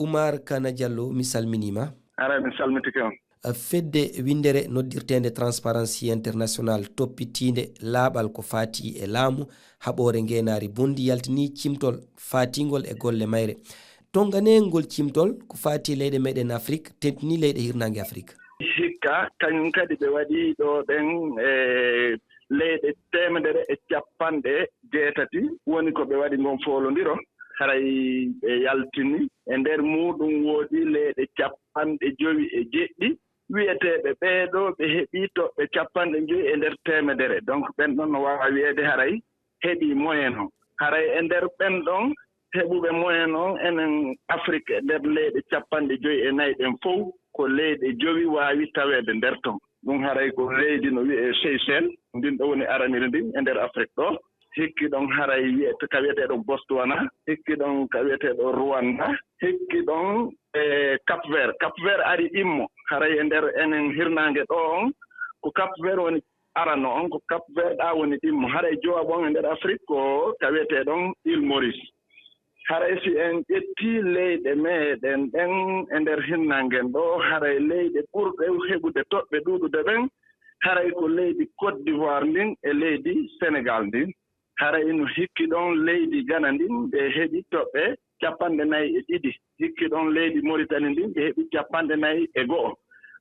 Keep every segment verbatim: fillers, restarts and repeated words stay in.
Umar Kana Diallo, mi salminiima. Ara mi salmitike on. Fedde winndere noddirteende Transparency International toppitiinde laaɓal ko faati e laamu, haɓoore ngeenaari bonndi yaltinii cimtol faatiingol e golle mayre. Tonngane ngol cimtol ko faati e leyɗe meɗen Afrik, tentinii leyɗe hirnaange Afrik. Hikka kañum kadi ɓe waɗi ɗo ɗen e leyɗe teemedere e capanɗe jeetati woni ko ɓe waɗi ngon foolondiro. Haray ɓe yaltini e nder muuɗum woodi leyɗe capanɗe jowi e jeɗɗi wiyeteeɓe ɓeeɗo ɓe heɓi toɓɓe capanɗe jowi e nder teemedere. Donc ɓen ɗon no waawa wiyeede haray heɓi moyen on. Haray e nder ɓen ɗon heɓuɓe moyen on enen Afrik e nder leyɗe capanɗe jowi e nayi ɗen fow ko leyɗe jowi waawi taweede nder ton. Ɗum haray ko leydi no wiyee Seychelles, ndin ɗo woni araniri ndin e nder Afrik ɗo. Hikki ɗon haray wiyete ka wiyeteeɗo Botswana, hikki ɗon ka wiyeteeɗo Rwanda, hikki ɗon e Cap Vert. Cap Vert ari ɗimmo haray e nder enen hirnaange ɗo on ko Cap Vert woni arano on ko Cap Vert ɗa woni ɗimmo. Haray jowaaɓu on e nder Afrik ko ka wiyeteeɗon Île Maurice. Haray si en ƴetti leyɗe meɗen ɗen e nder hinnangen ɗo, haray leyɗe ɓurɗe heɓude toɓɓe ɗuuɗude ɓen, haray ko leydi Côte d'Ivoire ndin e leydi Sénégal ndin. Haray no hikki ɗon leydi Ghana ndin ɓe heɓi toɓɓe capanɗe nayi e ɗiɗi. Hikki ɗon leydi Mauritanie ndin ɓe heɓi capanɗe nayi e go'o.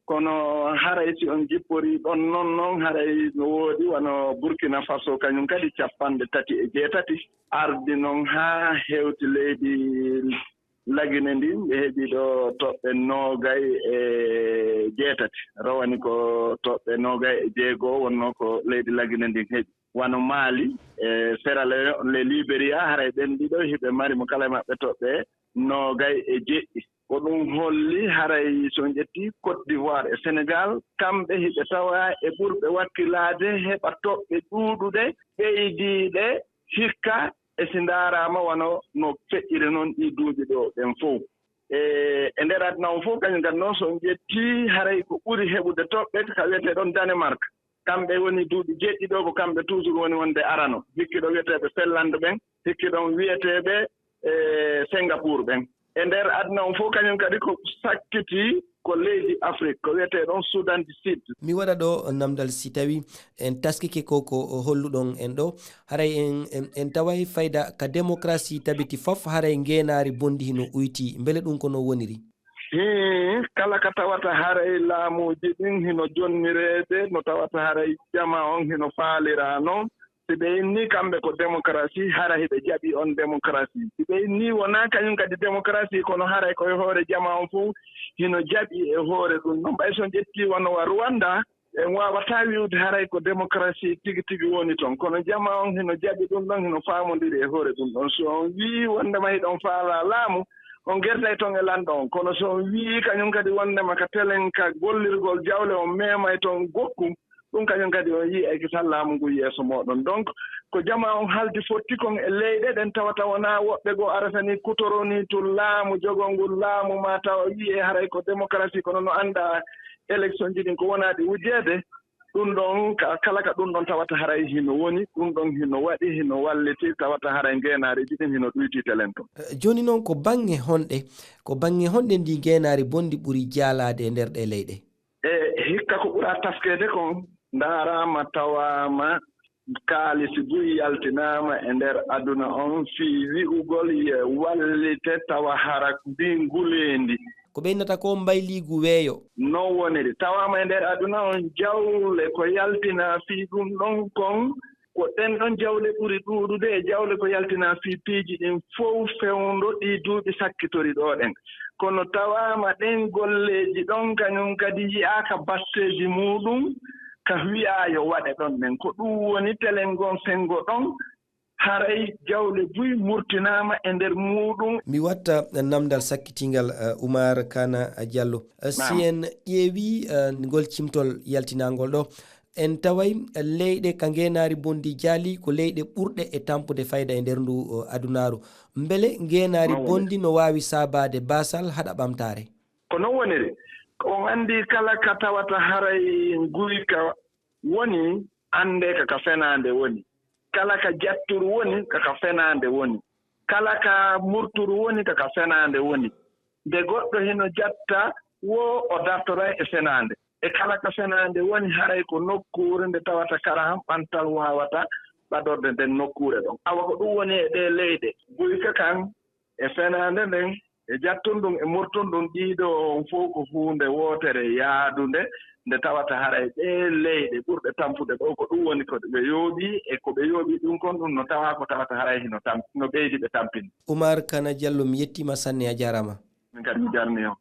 Kono haray si on jipporii ɗon non non, haray no woodi wano Burkina Faso kañum kadi capanɗe tati e jeetati. Ardi non haa hewti leydi Lagine ndin, ɓe heɓi ɗo toɓɓe noogay e jeetati. Rowani ko toɓɓe noogay e jeego wonno ko leydi Lagine ndin heɓi. Wano Mali e Sierra Leone, le Liberia, haray ɓen ɗiɗo hiɓe mari mo kala e maɓɓe toɓɓe noogay e jeɗɗi. Ko ɗum holli haray so on ƴetti Côte d'Ivoire e Sénégal, kamɓe hiɓe tawa e ɓurɓe wakkilaade heɓa toɓɓe ɗuuɗuɗe ɓeydiiɗe hikka e si ndaaraama wano no feƴƴiri noon ɗii duuɓi ɗo ɓen fow. E, e nder aduna on fow, kañum kadi noon so on ƴetti haray ko ɓuri heɓude toɓɓe ka wiyetee ɗon Danemark. Kamɓe woni duuɓi jeɗɗi ɗo, ko kamɓe toujours woni wonde arano. Hikki ɗo wiyeteeɓe Finlande ɓen, hikki ɗon wiyeteeɓe e Singapour ɓen. E nder aduna on fof, kañum kadi ko sakkiti ko leydi Afrik, ko wiyetee ɗon Sudan du Sud. Mi waɗa ɗo namdal, si tawi en taskike ko, ko holluɗon en ɗo, haray en, en, en taway fayda ka démocratie tabiti fof, haray ngeenaari bonndi hino uyti. Mbele ɗum ko no woniri? Hii, kala ka tawata haray laamuuji ɗin hino jonnireede, no tawata haray jama on hino faaliraa non. Si ɓe inni kamɓe ko démocratie, hara hiɓe jaɓi on démocratie. Si ɓe inni wonaa kañum kadi démocratie, kono haray ko e hoore jama on fof hino jaɓi e hoore ɗum. Non ɓay so on ƴetti wano wa Rwanda, en waawataa wi'ude haray ko démocratie tigi tigi woni ton. Kono jama on hino jaɓi ɗum ɗon, hino faamondiri e hoore ɗum ɗon. So on wi'i wondema hiɗon faalaa laamu, on gertay ton e lanɗo on. Kono so on wi'i kañum kadi wondema ka telen ka gollirgol jawle, on memay ton gokkum, ɗum kañum kadi on yi'ay kisan laamu ngun yeeso mooɗon. Donc, ko jama on haldi fotti kon e leyɗe ɗen tawata wonaa woɓɓe goo arata ni kutoroni tun laamu, jogoo ngun laamu, maa tawa wi'ee haray ko démocratie, kono no anndaa élection ji ɗin ko wonaa ɗi wujjeede. Ɗum ɗon ka, kala ka ɗum ɗon tawata haray hino woni, ɗum ɗon hino waɗi, hino walliti, tawata haray ngeenaareeji ɗin hino ɗuyti telen ton. Eh, jooni noon ko baŋŋe honɗe, ko baŋŋe honɗe ndi ngeenaari bonndi ɓuri jaalaade e nder ɗee leyɗe? E hikka ko ɓura taskeede kon, ndaaraama tawaama kaalisi buy yaltinaama e nder aduna on fii wi'ugol ye wallite tawa hara ndin nguleendi. Ko ɓeynata ko mbayliigu weeyo. Non woniri. Tawaama e nder aduna on jawle ko yaltinaa fii ɗum ɗon kon, ko ɗen ɗon jawle ɓuri ɗuuɗude e jawle ko yaltinaa fii piiji ɗin fow fewndo ɗii duuɓi sakkitori ɗoo ɗen. Kono tawaama ɗen golleeji ɗon kañum kadi yi'aaka batteeji muuɗum ka wi'aa yo waɗe ɗon ɗen. Ko ɗum woni telen ngon senngo ɗon, haray jawle buy murtinaama e nder muuɗum. Mi watta namndal sakkitingal, eh, Umar Kana Diallo. Eh, si Naam. en ƴeewi, eh, ngol cimtol yaltinaangol ɗo, en taway, eh, leyɗe ka ngeenaari bonndi jaali ko leyɗe ɓurɗe e tampude fayda e nder ndu, eh, adunaaru. Mbele ngeenaari Mawɗo. bonndi no waawi saabaade baasal haɗa ɓamtaare? Ko non woniri. On anndi kala ka tawata haray nguyka woni, anndee ka ka fenaande woni. Kala ka jatturu woni, ka ka fenaande woni. Kala ka murturu woni, ka ka fenaande woni. Nde goɗɗo hino jatta woo o dartoray e fenaande. E kala ka fenaande woni, haray ko nokkuure nde tawata karahan ɓantal waawata ɓadorde nden nokkuure ɗon. Awa ko ɗum woni e ɗee leyɗe, guyka kan e fenaande nden e jattun ɗum e murtun ɗum, ɗiɗo on fow ko huunde wootere yaadunde, nde tawata haray ɗee leyɗe ɓurɗe tampude ɗoo, ko ɗum woni ko ɓe yooɓi, e ko ɓe yooɓi ɗum kon, ɗum no tawa ko tawata haray hino tam-, no ɓeydi ɓe tampini. Umar Kana Jallo, mi yettiima sanne, a jaaraama. Min kadi mi jarni on.